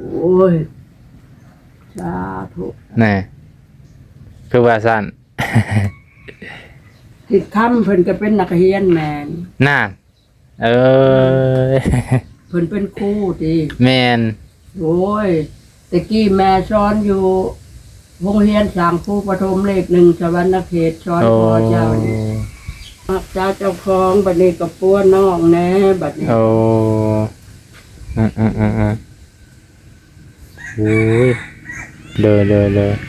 ໂອ້ຍ ສາທຸ ແນ່ ຄືວ່າຊັ້ນ ທິດຄຳເພິ່ນກໍເປັນນັກຮຽນແມ່ນ ນັ້ນ ເອີຍ ເພິ່ນເປັນຄູຕິ? ແມ່ນ. ໂອ້ຍ ແຕ່ກີ້ແມ່ສອນຢູ່ໂຮງຮຽນສ້າງພູປະຖົມເລກໜຶ່ງ ສະຫວັນນະເຂດ ສອນພໍ່ເຈົ້ານີ້. ໂອ້ ຮັກສາເຈົ້າຂອງ ບັດນີ້ກໍປົວນ້ອງແດ່ບັດນີ້. ໂອ້ ອືມໆໆ ໂອ້ຍ ໂດຍໆ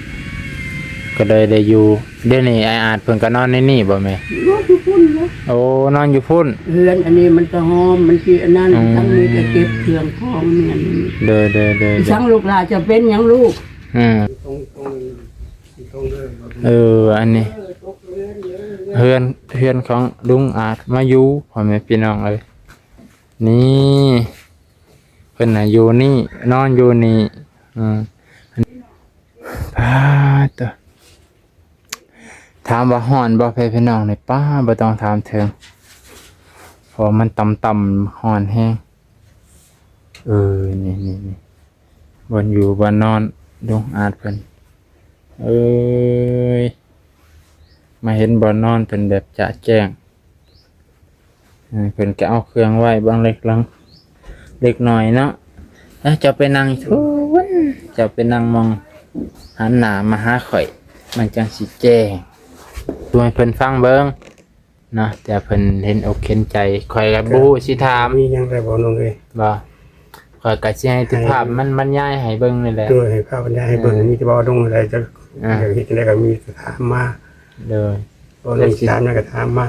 ໆ ກໍເລີຍໄດ້ຢູ່. ດຽວນີ້ອ້າຍອາດເພິ່ນກໍນອນໃນນີ້ບໍ່ແມ່? ນອນຢູ່ພຸ້ນແຫຼະ. ໂອ້ ນອນຢູ່ພຸ້ນ. ເຮືອນອັນນີ້ມັນກະຫອມ ມັນຊິອັນນັ້ນ. ອືມ ທັງນີ້ກະເກັບເຄື່ອງຂອງແມ່ນ. ໂດຍໆໆໆ ສັງລູກຫຼານຈະເປັນຫຍັງລູກ? ອືມ ເອີ ອັນນີ້ເຮືອນ ເຮືອນຂອງລຸງອາດມາຢູ່ ພໍ່ແມ່ພີ່ນ້ອງເອີຍ. ນີ້ ເພິ່ນນະຢູ່ນີ້ ນອນຢູ່ນີ້. ອືມ ປາດໂທ້ ຖາມວ່າຮ້ອນບໍ່ ແມ່ພີ່ນ້ອງນີ້? ປ້າ ບໍ່ຕ້ອງຖາມເຖິງ ເພາະມັນຕ່ຳໆ ຮ້ອນແຮງ. ເອີ ນີ້ໆໆ ບ່ອນຢູ່ບ່ອນນອນລຸງອາດເພິ່ນ. ເອີຍ ມາເຫັນບ່ອນນອນເພິ່ນແບບຈະແຈ້ງ. ເອີ ເພິ່ນກໍເອົາເຄື່ອງໄວ້ບາງເລັກລາງ ເລັກນ້ອຍເນາະ. ເອີ ເຈົ້າໄປນັ່ງພຸ້ນ ເຈົ້າໄປນັ່ງໝ່ອງຫັນໜ້າມາຫາຂ້ອຍ ມັນຈັ່ງຊິແຈ້ງ. ເວົ້າໃຫ້ເພິ່ນຟັງເບິ່ງເນາະ ແຕ່ເພິ່ນເຫັນອົກເຫັນໃຈ. ຂ້ອຍກໍບໍ່ຮູ້ຊິຖາມ ມີຫຍັງໄດ້ບໍ່ນ້ອງເອີຍ? ບໍ່ ຂ້ອຍກໍຊິໃຫ້ເຈົ້າພາບມັນບັນຍາຍໃຫ້ເບິ່ງນີ້ແຫຼະ. ໂດຍ ໃຫ້ພາບບັນຍາຍໃຫ້ເບິ່ງ. ເອີ ມີແຕ່ເວົ້າລົງໄດ້ ຈະ ອ່າ ຢາກເຮັດຈັ່ງໃດກໍມີແຕ່ຖາມມາ. ໂດຍ ເວົ້າເລື່ອງຊິຖາມຫຍັງກໍຖາມມາ.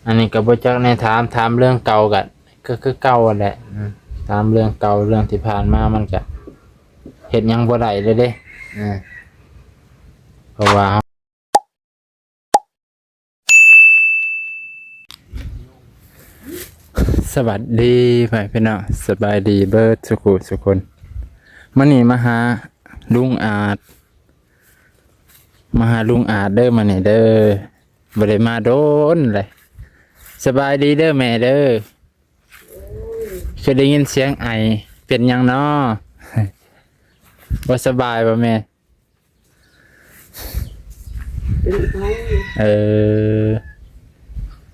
ອັນນີ້ກໍບໍ່ຈັກແນວຖາມ ຖາມເລື່ອງເກົ່າກໍ ກໍຄືເກົ່າຫັ້ນແຫຼະ. ອືມ ຖາມເລື່ອງເກົ່າ ເລື່ອງທີ່ຜ່ານມາ ມັນກໍເຮັດຫຍັງບໍ່ໄດ້ເລີຍເດ້. ເອີ ເພາະວ່າ ສະຫວັດດີພໍ່ແມ່ພີ່ນ້ອງ ສະບາຍດີເບິດສຸຂູສຸຄົນ. ມື້ນີ້ມາຫາລຸງອາດ ມາຫາລຸງອາດເດີມື້ນີ້ເດີ ບໍ່ໄດ້ມາດົນເລີຍ. ສະບາຍດີເດີແມ່ເດີ. ຄືໄດ້ຍິນສຽງໄອ ເປັນຫຍັງນໍ? ບໍ່ສະບາຍບໍ່ແມ່? ເປັນໄອ. ເອີ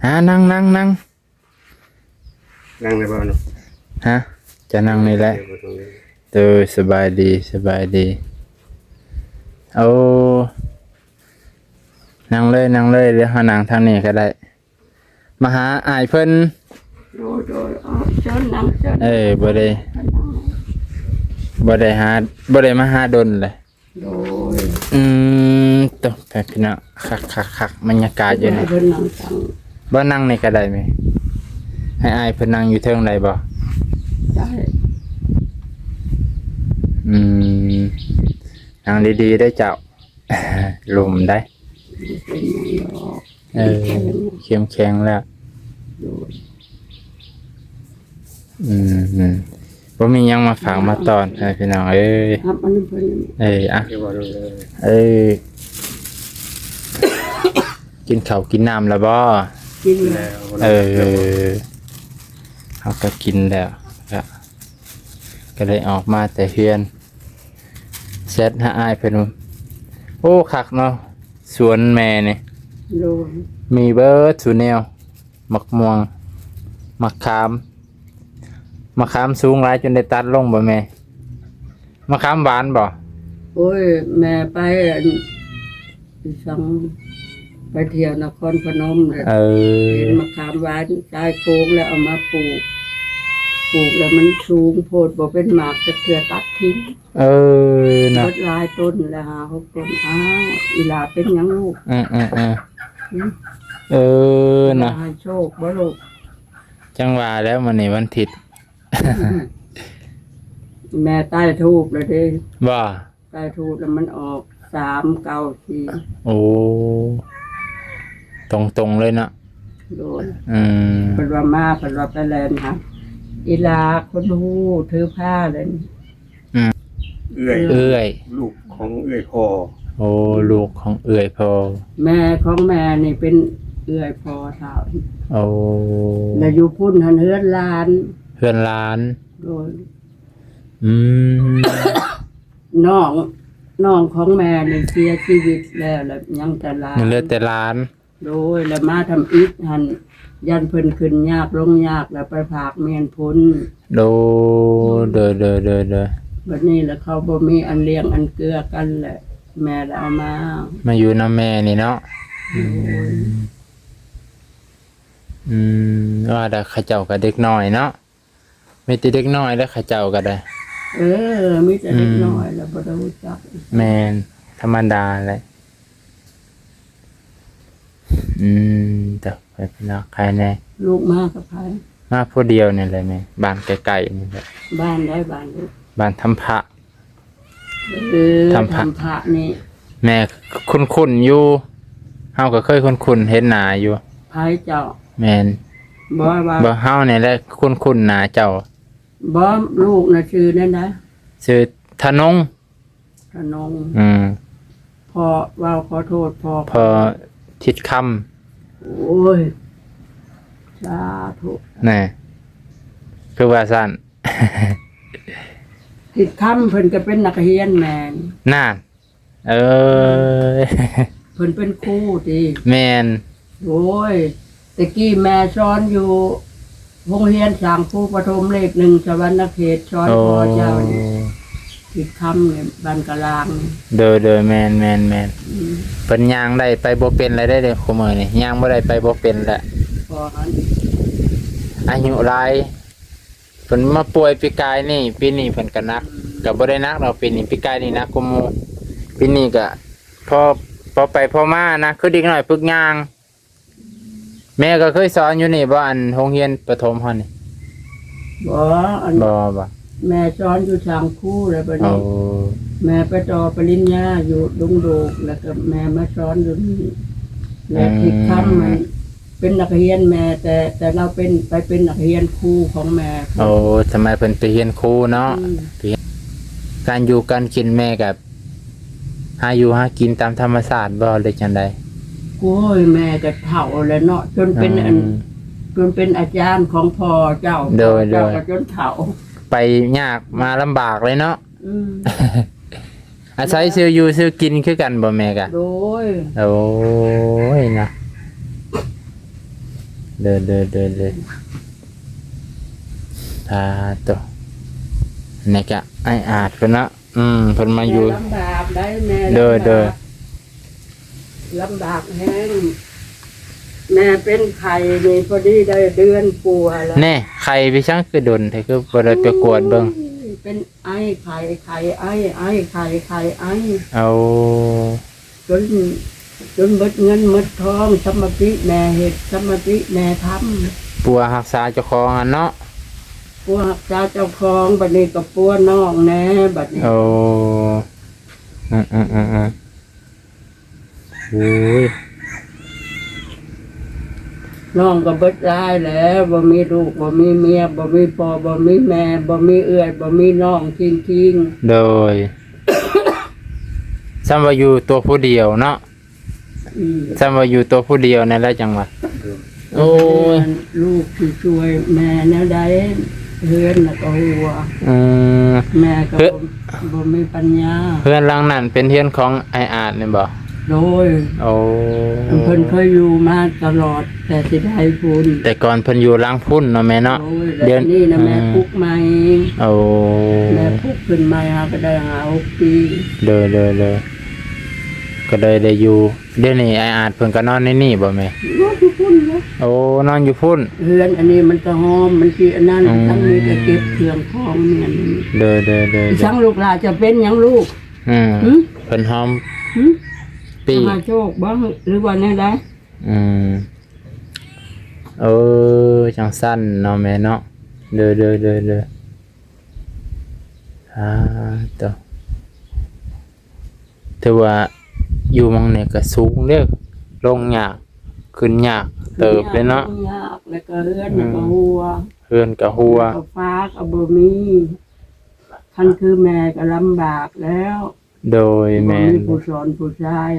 ຫາ ນັ່ງ ນັ່ງ ນັ່ງ. ນັ່ງໄດ້ບໍ່ເນາະ? ຮະ? ຈະນັ່ງນີ້ແຫຼະ. ໂດຍ ສະບາຍດີ ສະບາຍດີ. ໂອ້ ນັ່ງເລີຍ ນັ່ງເລີຍ. ດຽວເຮົານັ່ງທາງນີ້ກໍໄດ້. ມາຫາອ້າຍເພິ່ນ. ໂດຍ ໂດຍ ເອົາ ເຊີນນັ່ງ ເຊີນ. ເອີ ບໍ່ໄດ້ ບໍ່ໄດ້ຫາ ບໍ່ໄດ້ມາຫາດົນເລີຍ. ໂດຍ ອືມ ໂຕ ແປບພີ່ນ້ອງ ຄັກໆໆ ບັນຍາກາດຢູ່ນີ້. ເພິ່ນນັ່ງ ບໍ່ນັ່ງນີ້ກໍໄດ້ແມ່? ໃຫ້ອ້າຍເພິ່ນນັ່ງຢູ່ເທິງໄດ້ບໍ່? ໄດ້. ອືມ ນັ່ງດີໆ ເດີເຈົ້າ ລົ້ມໄດ໋. ບໍ່ເປັນຫຍັງດອກ. ເອີ ເຂັ້ມແຂງແລ້ວ. ໂດຍ ອືມໆ ບໍ່ມີຫຍັງມາຝາກມາຕ້ອນໃຫ້ພີ່ນ້ອງເອີຍ. ຮັບອັນນັ້ນເພິ່ນ. ເອີ ອ່ະ ເອີ ກິນເຂົ້າກິນນ້ຳແລ້ວບໍ່? ກິນແລ້ວ. ເອີ ເຮົາກໍກິນແລ້ວ ກໍ ກໍໄດ້ອອກມາແຕ່ເຮືອນ. ແຊັດຫາອ້າຍເພິ່ນ. ໂອ້ ຄັກເນາະ ສວນແມ່ນີ້. ໂດຍ ມີເບິດສູ່ແນວ ໝາກມ່ວງ ໝາກຂາມ. ໝາກຂາມສູງຫຼາຍຈົນໄດ້ຕັດລົງບໍ່ແມ່? ໝາກຂາມຫວານບໍ່? ໂອ້ຍ ແມ່ໄປອັນ ອີສັງ ໄປທ່ຽວນະຄອນພະນົມແລ້ວ ເອີ ເຫັນໝາກຂາມຫວານຊາຍໂຄ້ງ ແລ້ວເອົາມາປູກ ປູກແລ້ວມັນສູງໂພດ ບໍ່ເປັນໝາກຈັກເທື່ອ ຕັດຖິ້ມ. ເອີ ນະ ເບິດຫຼາຍຕົ້ນແລ້ວ ຫ້າຫົກຕົ້ນ. ອ້າວ ອີຫຼ້າເປັນຫຍັງລູກ? ເອີ ເອີ ເອີ ນະ ໃຫ້ໂຊກບໍ່ລູກ? ຈັ່ງວ່າແລ້ວ ມື້ນີ້ວັນທິດ ແມ່ໄຕ້ທູບແລ້ວເດ້. ບໍ່? ໄຕ້ທູບແລ້ວມັນອອກສາມເກົ້າສີ່. ໂອ້ ຕົງໆ ເລີຍເນາະ. ໂດຍ ອືມ ເພິ່ນວ່າມາ ເພິ່ນວ່າໄປແລ່ນຫາ ອີຫຼ້າຄົນຮູ້ຖືພາເລີຍ. ອືມ ເອື້ອຍ ເອື້ອຍ ລູກຂອງເອື້ອຍພໍ່. ໂອ້ ລູກຂອງເອື້ອຍພໍ່. ແມ່ຂອງແມ່ນີ້ເປັນເອື້ອຍພໍ່ເຖົ້າ. ໂອ້ ແລ້ວຢູ່ພຸ້ນຫັ້ນເຮືອນຫຼານ. ເຮືອນຫຼານ. ໂດຍ ອືມ ນ້ອງ ນ້ອງຂອງແມ່ນີ້ເສຍຊີວິດແລ້ວ ແລ້ວຍັງແຕ່ຫຼານ ຍັງເຫຼືອແຕ່ຫຼານ. ໂດຍ ແລ້ວມາທຳອິດຫັ້ນ ຢ້ານເພິ່ນຂຶ້ນຍາກລົງຍາກ ແລ້ວໄປຝາກເມຍນພຸ້ນ. ໂດຍ ໂດຍ ໂດຍ ໂດຍ ໂດຍ. ບັດນີ້ລະເຂົາບໍ່ມີອັນລ້ຽງອັນເກືອກັນແຫຼະ ແມ່ລະເອົາມາ ມາຢູ່ນຳແມ່ນີ້ເນາະ. ໂດຍ ອືມ ອືມ ວ່າແຕ່ເຂົາເຈົ້າກໍເດັກນ້ອຍເນາະ. ມີແຕ່ເດັກນ້ອຍແຫຼະເຂົາເຈົ້າກໍໄດ້. ເອີ ມີແຕ່ເດັກ ອືມ ນ້ອຍແລ້ວບໍ່ໄດ້ຮູ້ຈັກ. ແມ່ນ ທຳມະດາແຫຼະ. ອືມ ເຈົ້າ ໄປເນາະ ໃຄແດ່. ລູກມາກັບໃຜ? ມາຜູ້ດຽວນີ້ແຫຼະແມ່ ບ້ານໃກ້ໆນີ້ແຫຼະ. ບ້ານໃດ? ບ້ານລູກ ບ້ານທຳພະ. ເອີ ທຳພະ ທຳພະນີ້ ແມ່ຄຸ້ນໆຢູ່ ເຮົາກໍເຄີຍຄຸ້ນໆເຫັນໜ້າຢູ່. ໃຜເຈົ້າ? ແມ່ນ ບໍ່ວ່າ ບໍ່ ເຮົານີ້ແຫຼະຄຸ້ນໆໜ້າເຈົ້າ. ບໍ່ ລູກນະຊື່ແນວໃດ? ຊື່ທະນົງ. ທະນົງ. ອືມ ພໍ່ ເວົ້າຂໍໂທດ ພໍ່ ພໍ່ທິດຄຳ. ໂອ້ຍ ສາທຸ ແນ່ ຄືວ່າຊັ້ນ. ທິດຄຳເພິ່ນກໍເປັນນັກຮຽນແມ່ນ. ນັ້ນ ເອີ ເພິ່ນເປັນຄູຕິ? ແມ່ນ. ໂອ້ຍ ແຕ່ກີ້ແມ່ສອນຢູ່ໂຮງຮຽນສ້າງພູປະຖົມເລກໜຶ່ງ ສະຫວັນນະເຂດ ສອນ ໂອ້ ພໍ່ເຈົ້ານີ້ ທິດຄຳນີ້ ບ້ານກະລາງ. ໂດຍ ໂດຍ ແມ່ນ ແມ່ນ ແມ່ນ. ອືມ ເພິ່ນຍ່າງໄດ້ໄປບໍ່ເປັນແລ້ວເດ້ ເດ້ ຄູ່ມື້ນີ້ຍ່າງບໍ່ໄດ້ໄປບໍ່ເປັນແລ້ວ. ພໍຫັ້ນ ອາຍຸຫຼາຍ. ເພິ່ນມາປ່ວຍປີກາຍນີ້ ປີນີ້ເພິ່ນກໍໜັກ ອືມ ກໍບໍ່ໄດ້ໜັກດອກປີນີ້ ປີກາຍນີ້ໜັກກວ່າໝູ່. ປີນີ້ກໍພໍ ພໍໄປພໍມານະ ຄືເດັກນ້ອຍຝຶກຍ່າງ. ແມ່ກໍເຄີຍສອນຢູ່ນີ້ບໍ່ ອັນໂຮງຮຽນປະຖົມເຮົານີ້? ບໍ່ ອັນ ບໍ່ ບໍ່ ແມ່ສອນຢູ່ຊ່າງຄູ ແລ້ວບັດນີ້ ໂອ້ ແມ່ໄປຕໍ່ປະລິນຍາຢູ່ດົງໂດກ ແລ້ວກໍແມ່ມາສອນຢູ່ນີ້ ແລ້ວ ອືມ ທິດຄຳມັນ ເປັນນັກຮຽນແມ່ ແຕ່ ແຕ່ລາວເປັນ ໄປເປັນນັກຮຽນຄູຂອງແມ່. ໂອ້ ສະໄໝເພິ່ນໄປຮຽນຄູເນາະ. ອືມ ໄປຮຽນ ການຢູ່ການກິນແມ່ກໍຫາຢູ່ຫາກິນຕາມທຳມະຊາດບໍ່ ຫຼືຈັ່ງໃດ? ໂອ້ຍ ແມ່ກໍເຖົ້າແລ້ວເນາະ ຈົນເປັນ ອືມ ອັນ ຈົນເປັນອາຈານຂອງພໍ່ເຈົ້າ. ໂດຍ ພໍ່ເຈົ້າ ໂດຍ ກໍຈົນເຖົ້າ ໄປຍາກມາລຳບາກເລີຍເນາະ. ອືມ ອາໄສຊື້ຢູ່ຊື້ກິນຄືກັນບໍ່ແມ່ກະ? ໂດຍ ໂອ້ຍນະ ເດີໆໆ ສາທຸ. ນີ້ກະອ້າຍອາດເພິ່ນເນາະ ອືມ ເພິ່ນມາຢູ່ ແມ່ລຳບາກໄດ໋ແມ່. ໂດຍໆ ລຳບາກ ລຳບາກແຮງ ແມ່ເປັນໄຂ້ນີ້ພໍດີໄດ້ເດືອນກວ່າແລ້ວ. ແນ່ ໄຂ້ໄປຊັ້ນຄືດົນແທ້ ຄືບໍ່ໄດ້ໄປກວດເບິ່ງ? ໂອ້ຍ ເປັນ ໄອ ໄຂ້ ໄຂ້ ໄອ ໄອ ໄຂ້ ໄຂ້ ໄອ. ເອົາ ຈົນ ຈົນເບິດເງິນເບິດທອງ ສະມາທິແມ່ເຮັດ ສະມາທິແມ່ທຳ ປົວຮັກສາເຈົ້າຂອງຫັ້ນເນາະ ປົວຮັກສາເຈົ້າຂອງ ບັດນີ້ກໍປົວນ້ອງແດ່ບັດນີ້. ໂອ້ ອືມໆໆ ໂອ້ຍ ນ້ອງກໍເບິດຫຼາຍແລ້ວ ບໍ່ມີລູກ ບໍ່ມີເມຍ ບໍ່ມີພໍ່ ບໍ່ມີແມ່ ບໍ່ມີເອື້ອຍ ບໍ່ມີນ້ອງ ຄິງໆ. ໂດຍ ສ່ຳວ່າຢູ່ຕົວຜູ້ດຽວເນາະ. ອືມ ສ່ຳວ່າຢູ່ຕົວຜູ້ດຽວນັ້ນແຫຼະ ຈັ່ງວ່າ ໂອ້ຍ ລູກຊິຊ່ວຍແມ່ແນວໃດ ເຮືອນນະກໍຮົ່ວ. ອືມ ແມ່ກໍ ເຮືອນ ບໍ່ ບໍ່ມີປັນຍາ. ເຮືອນຫຼັງນັ້ນເປັນເຮືອນຂອງອ້າຍອາດນີ້ບໍ່? ໂດຍ ໂອ້ ເພິ່ນເຄີຍຢູ່ມາຕະຫຼອດ ແຕ່ຊິໄດ້ພຸ້ນ ແຕ່ກ່ອນເພິ່ນຢູ່ຫຼັງພຸ້ນເນາະແມ່ເນາະ. ໂດຍ ດຽວນີ້ນະແມ່ ອືມ ປຸກໃໝ່. ໂອ້ ແມ່ປຸກຂຶ້ນໃໝ່ ຫາກໍໄດ້ຫ້າຫົກປີ. ໂດຍໆໆ ກໍໄດ້ ໄດ້ຢູ່. ດຽວນີ້ອ້າຍອາດເພິ່ນກໍນອນໃນນີ້ບໍ່ແມ່? ນອນຢູ່ພຸ້ນເນາະ. ໂອ້ ນອນຢູ່ພຸ້ນ. ເຮືອນອັນນີ້ມັນກໍຫອມ ມັນຊິອັນນັ້ນ ອືມ ທັງນີ້ກໍເກັບເຄື່ອງຂອງແມ່ນ. ໂດຍໆໆໆ ສັງລູກຫຼານຈະເປັນຫຍັງລູກ? ອືມ ຫຶ? ເພິ່ນຫອມ ຫຶ? ປີ ມະຫາໂຊກບໍ່ ຫຼືວ່າແນວໃດ? ອືມ ເອີ ຈັ່ງຊັ້ນເນາະແມ່ເນາະ. ໂດຍໆໆໆ ອາ ໂຕ ຖືວ່າຢູ່ໝ່ອງນີ້ກໍສູງເດ້ ລົງຍາກ ຂຶ້ນຍາກເຕີບເດ້ເນາະ. ຂຶ້ນຍາກ ລົງຍາກ ແລ້ວກໍເຮືອນ ອືມ ກໍຮົ່ວ ເຮືອນກໍຮົ່ວ ແລ້ວກໍຟ້າກໍບໍ່ມີ. ຄັນຄືແມ່ກໍລຳບາກແລ້ວ. ໂດຍ ບໍ່ມີ ແມ່ນ ຜູ້ສອນຜູ້ຊາຍ.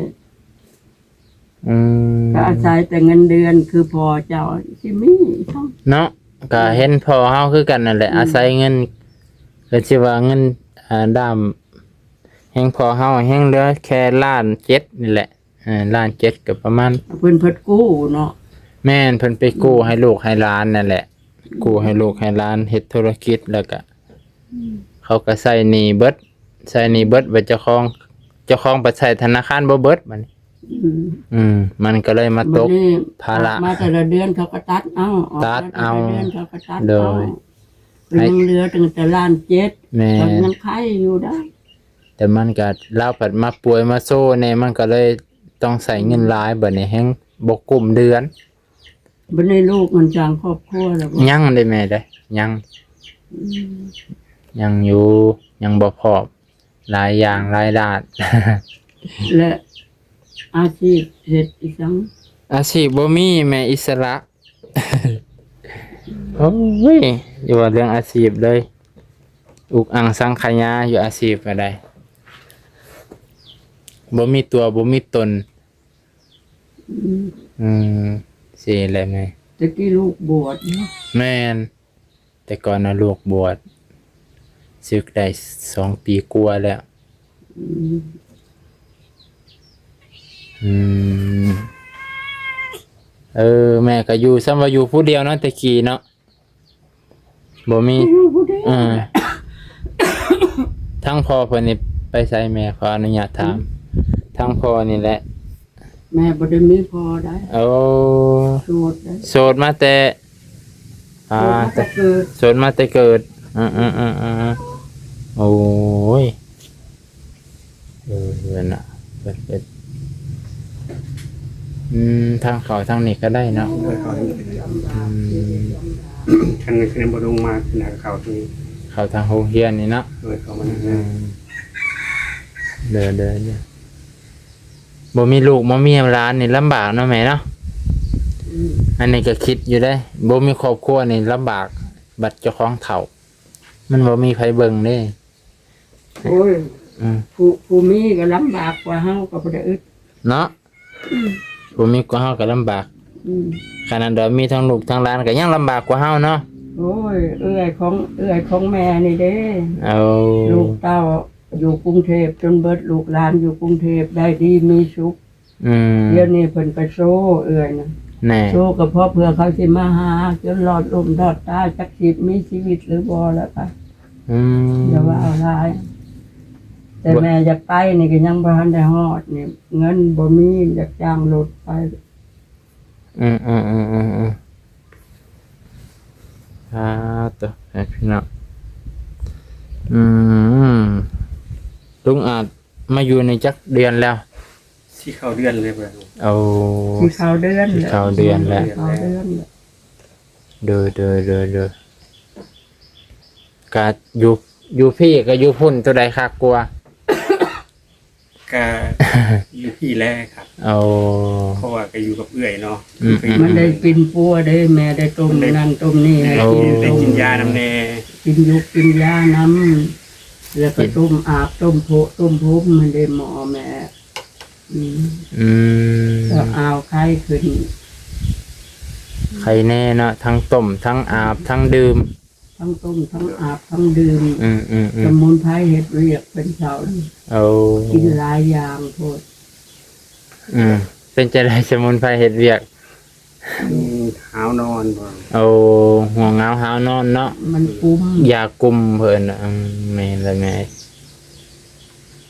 ອືມ ກໍອາໄສແຕ່ເງິນເດືອນ ຄືພໍ່ເຈົ້າຊິມີ ເນາະ. ກໍເຫັນພໍ່ເຮົາຄືກັນນັ້ນແຫຼະ ອືມ ອາໄສເງິນ ກໍຊິວ່າເງິນ ອ່າ ດ້າມແຮງພໍ່ເຮົາແຮງເຫຼືອແຄ່ລ້ານເຈັດນີ້ແຫຼະ. ເອີ ລ້ານເຈັດກໍປະມານ ເພິ່ນເພິ່ນກູ້ເນາະ. ແມ່ນ ເພິ່ນໄປກູ້ໃຫ້ລູກໃຫ້ຫຼານນັ້ນແຫຼະ ກູ້ໃຫ້ລູກໃຫ້ຫຼານເຮັດທຸລະກິດ ແລ້ວກະ ອືມ ເຂົາກໍໃຊ້ໜີ້ເບິດ ໃຊ້ໜີ້ເບິດ ບັດເຈົ້າຂອງ ເຈົ້າຂອງໄປໃຊ້ທະນາຄານບໍ່ເບິດບັດນີ້. ອືມ ອືມ ມັນກໍເລີຍມາຕົກພາລະ ອອກມາແຕ່ລະເດືອນເຂົາກໍຕັດເອົາ ຕັດເອົາ ອອກມາແຕ່ລະເດືອນເຂົາກໍຕັດເອົາ ໂດຍ ກໍຍັງເຫຼືອຕັ້ງແຕ່ລ້ານເຈັດ ແມ່ນ ກໍຍັງໄຄຢູ່ໄດ໋. ແຕ່ມັນກໍ ລາວພັດມາປ່ວຍມາໂຊແດ່ ມັນກໍເລີຍຕ້ອງໃຊ້ເງິນຫຼາຍ ອືມ ບັດນີ້ແຮງບໍ່ກຸ້ມເດືອນ. ບັດນີ້ລູກມັນສ້າງຄອບຄົວແລ້ວບໍ່? ຍັງເດ້ແມ່ເດ້ ຍັງ ອືມ ຍັງຢູ່ ຍັງບໍ່ພ້ອມ ຫຼາຍຢ່າງຫຼາຍດ້ານ. ແລະ ອາຊີບເຮັດອີ່ຫຍັງ? ອາຊີບບໍ່ມີແມ່ ອິດສະຫຼະ. ໂອ້ຍ ຢ່າວ່າເລື່ອງອາຊີບເລີຍ ອຸກອັ່ງສັງຂະຍາຢູ່ອາຊີບກໍໄດ້ ບໍ່ມີຕົວບໍ່ມີຕົນ. ອືມ ອືມ ຊີ້ແຫຼະແມ່. ແຕ່ກີ້ລູກບວດເນາະ. ແມ່ນ ແຕ່ກ່ອນນະລູກບວດ ສຶກໄດ້ສອງປີກວ່າແລ້ວ. ອືມ ອືມ ເອີ ແມ່ກໍຢູ່ ສ່ຳວ່າຢູ່ຜູ້ດຽວເນາະ ແຕ່ກີ້ເນາະ ບໍ່ມີ ຢູ່ຜູ້ດຽວ. ເອີ ທາງພໍ່ເພິ່ນນີ້ໄປໃສແມ່? ຂໍອະນຸຍາດຖາມ. ຫືມ? ທາງພໍ່ນີ້ແຫຼະ. ແມ່ບໍ່ໄດ້ມີພໍ່ໃດ໋. ໂອ້ ໂສດໃດ໋. ໂສດມາແຕ່ ອ່າ ໂສດມາແຕ່ເກີດ. ໂສດມາແຕ່ເກີດ. ອືໆໆໆ ໂອ້ຍ ເອີ ເຮືອນນະ ເພິ່ນ ເພິ່ນ ອືມ ທາງເຂົ້າທາງນີ້ກໍໄດ້ເນາະ. ໂດຍ ເຂົ້າທາງນີ້ກໍໄດ້. ອືມ ຄັນ ຄັນບໍ່ລົງມາ ຄືນາເຂົ້າທາງນີ້ ເຂົ້າທາງໂຮງຮຽນນີ້ເນາະ. ໂດຍ ເຂົ້າມາທາງນີ້. ອືມ ເດີໆໆ ບໍ່ມີລູກບໍ່ມີຫຼານນີ້ລຳບາກເນາະແມ່ເນາະ. ອືມ ອັນນີ້ກໍຄິດຢູ່ເດ້ ບໍ່ມີຄອບຄົວນີ້ລຳບາກ ບັດເຈົ້າຂອງເຖົ້າ ມັນບໍ່ມີໃຜເບິ່ງເດ້. ໂອ້ຍ ອືມ ຜູ້ ຜູ້ມີກໍລຳບາກກວ່າເຮົາ ກໍບໍ່ໄດ້ອຶດເນາະ. ອືມ ຜູ້ມີກວ່າເຮົາກໍລຳບາກ. ອືມ ຂະໜາດວ່າມີທັງລູກທັງຫຼານກໍຍັງລຳບາກກວ່າເຮົາເນາະ. ໂອ້ຍ ເອື້ອຍຂອງ ເອື້ອຍຂອງແມ່ນີ້ເດ້. ເອົາ ລູກເຕົ້າຢູ່ກຸງເທບຈົນເບິດ ລູກຫຼານຢູ່ກຸງເທບໄດ້ດີມີສຸກ. ອືມ ດຽວນີ້ເພິ່ນໄປໂຊເອື້ອຍນະ. ແນ່ ໂຊກໍເພາະເພື່ອເຂົາຊິມາຫາ ຈົນລອດລົ້ມລອດຕາຍ ຈັກຊິມີຊີວິດຫຼືບໍ່ແລ້ວກະ. ອືມ ຢ່າວ່າເອົາຫຼາຍ ແຕ່ແມ່ຢາກໄປນີ້ກໍຍັງບໍ່ທັນໄດ້ຮອດນີ້ ເງິນບໍ່ມີ ຢາກຈ້າງລົດໄປ. ອືມໆໆໆໆ ອ່າ ໂຕ ໃຫ້ພີ່ນ້ອງ. ອືມ ລຸງອາດມາຢູ່ນີ້ຈັກເດືອນແລ້ວ? ຊິເຂົ້າເດືອນແລ້ວ. ໂອ້ ຊິເຂົ້າເດືອນ ຊິເຂົ້າເດືອນແລ້ວ. ຊິເຂົ້າເດືອນແລ້ວ. ໂດຍໆໆໆ ກະຢູ່ ຢູ່ພີ້ກັບຢູ່ພຸ້ນ ໂຕໃດຄັກກວ່າ? ກະຢູ່ພີ້ແຫຼະຄັກ. ໂອ້ ເພາະວ່າກະຢູ່ກັບເອື້ອຍເນາະ. ອືມໆໆ ມັນໄດ້ປິ່ນປົວເດ້ ແມ່ໄດ້ຕົ້ມນັ້ນຕົ້ມນີ້ໃຫ້ກິນ. ໂອ້ ໄດ້ກິນຢານຳແດ່ ກິນຢູ່ກິນຢານຳ ແລ້ວກໍຕົ້ມອາບ ຕົ້ມໂພະ ຕົ້ມພົມຫັ້ນເດ້ໝໍແມ່. ອືມ ອືມ ກໍອາວໄຂ້ຂຶ້ນ ໄຂ້ແນ່ເນາະ ທັງຕົ້ມ ທັງອາບ ທັງດື່ມ. ທັງຕົ້ມ ທັງອາບ ທັງດື່ມ. ອືມໆໆ ສະໝຸນໄພເຮັດວຽກເປັນເຊົາ. ໂອ້ ກິນຫຼາຍຢ່າງໂພດ. ອືມ ເປັນຈັ່ງໃດສະໝຸນໄພເຮັດວຽກ? ມັນຫາວນອນບໍ່? ໂອ້ ຫວງຫາວຫາວນອນເນາະ ມັນກຸມ ຢາກຸມເພິ່ນ. ອືມ ແມ່ນລະແມ່.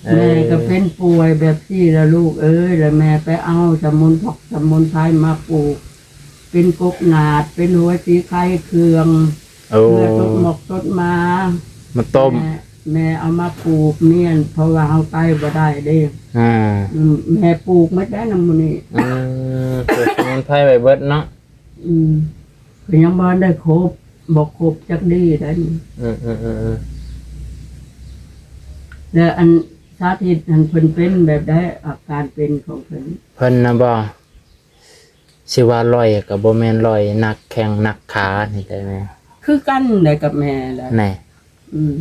ເອີ ແມ່ກໍເປັນປ່ວຍແບບນີ້ລະລູກເອີຍ ລະແມ່ໄປເອົາສະໝຸນ ພວກສະໝຸນໄພມາປູກ ເປັນກົກໜາດ ເປັນຫົວສີໄຄເຄື່ອງ. ໂອ້ ເພື່ອຕົດໝອກຕົດມາ ມາຕົ້ມ. ແມ່ ແມ່ເອົາມາປູກເມຍນ ເພາະວ່າເຮົາໄປບໍ່ໄດ້ເດ້. ອ່າ ອືມ ແມ່ປູກໝົດໄດ້ນຳມື້ນີ້. ອືມ ປູກສະໝຸນໄພໄວ້ເບິດເນາະ. ອືມ ກໍຍັງບໍ່ໄດ້ຄົບ ບໍ່ຄົບຈັກດີໄດ້ນີ້. ອືມໆໆໆ ແລ້ວອັນສາທິດຫັ້ນເພິ່ນເປັນແບບໃດ ອາການເປັນຂອງເພິ່ນ? ເພິ່ນນະບໍ? ຊິວ່າລອຍກໍບໍ່ແມ່ນລອຍ ໜັກແຂ້ງໜັກຂານີ້ແຫຼະແມ່. ຄືກັນໄດ໋ກັບແມ່ແຫຼະ. ແນ່ ອືມ